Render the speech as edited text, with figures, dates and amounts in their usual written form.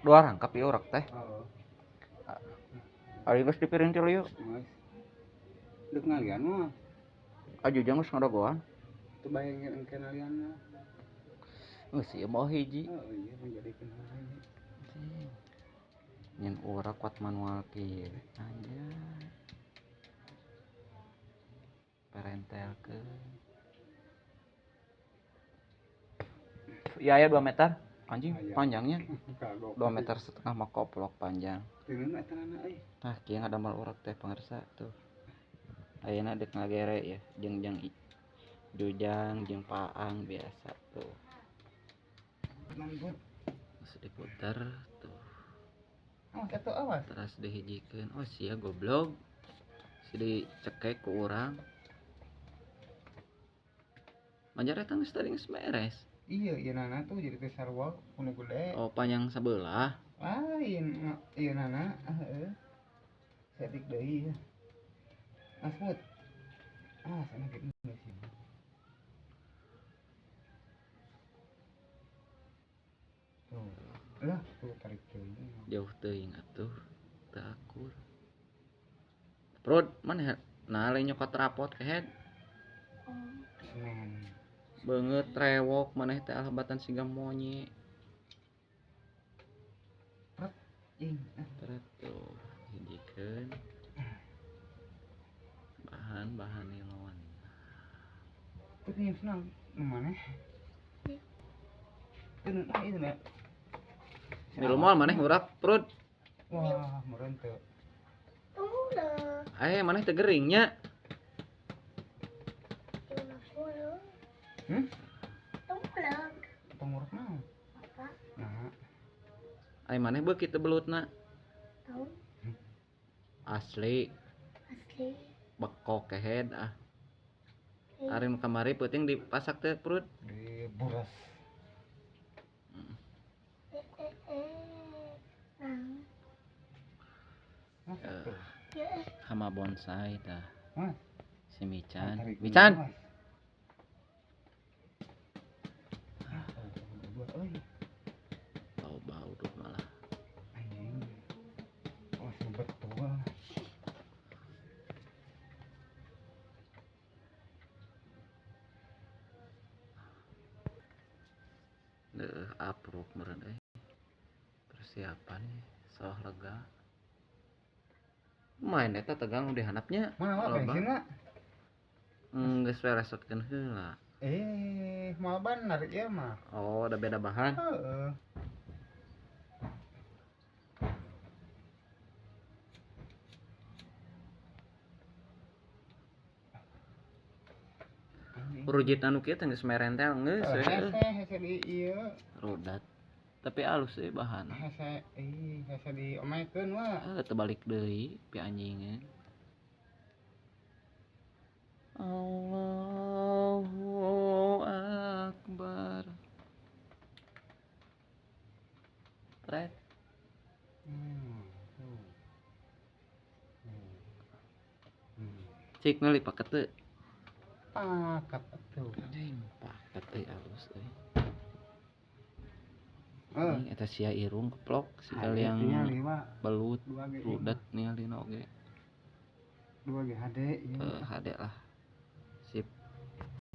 Dua rangkap ieu urak teh. Heeh. Ari geus dipirintil ieu. Geus. Deuk ngalian mah. Ajujang geus ngadagoan. Teu bayangkeun engke ngalian mah. Geus ieu mah hiji. Heeh, iya menjadikeun hiji. Nyen urak kuat manual kieu. Anjay. Perentelkeun. Iya aya 2 meter. Anjing panjangnya. 2,5 meter mah koplok panjang. Tah kieu ngadamel urak teh pangarsa tuh. Ayeuna deuk ngagere ya jeung jeung jujang jeung paang biasa tuh. Terus diputer tuh. Oh, satu awas. Terus dihijikeun. Oh sia goblok. Si dicekek ku urang. Manjar eta geus tadi geus beres. Iya, iya nana tuh jadi teh sarua kuno gede. Oh, panjang sebelah. Lain, iya nana, heeh. Setik deui ya. Asmut. Ah, sana gitu sih. Tuh. Lah, tuh tarik deui. Jauh teuing atuh. Teu akur. Prod, mana? Nah, lain nyokot rapot kehed. Semen. Beungeut rewok maneh teh alhabatan siga monye. Pret ing. Pret tuh hijikeun. Bahan-bahan nilon. Teu senang nu maneh? Teu nah ieu na. Milu moal maneh ngurak perut. Wah, meureun teu. Eh, maneh teu gering nya. Hmm? Tong urek naon? Apa? Nah. Ai maneh beuki teu belutna? Tahu. Asli. Asli. Bekok kehed ah. Ari nu kamari peuting dipasak teh perut. Di buras. Hama bonsai tah. Si Mican. Tarik Mican. Bau-bau tuh malah. Anjing. Oh, sempet tua. Deuh apruk meureun euy. Persiapan sawah lega. Main eta tegang di handapnya. Mana mah bensinna? Geus we resotkeun heula. Eh, mau bener ieu mah. Oh, udah beda bahan. Heeh. Rujit anu kieu teh geus merentel geus we. Hese hese di ieu. Rodat. Tapi alus euy bahan. Hese ih hese diomekeun wah. Heuh teu balik deui pi anjingeun. Allahu Akbar. Pret. Cik meuli paket teu? Paket atuh. Anjing, paket euy alus euy. Anjing eta sia irung keplok siga liang belut rudet ningalina oge. 2 ge HD ieu. HD lah.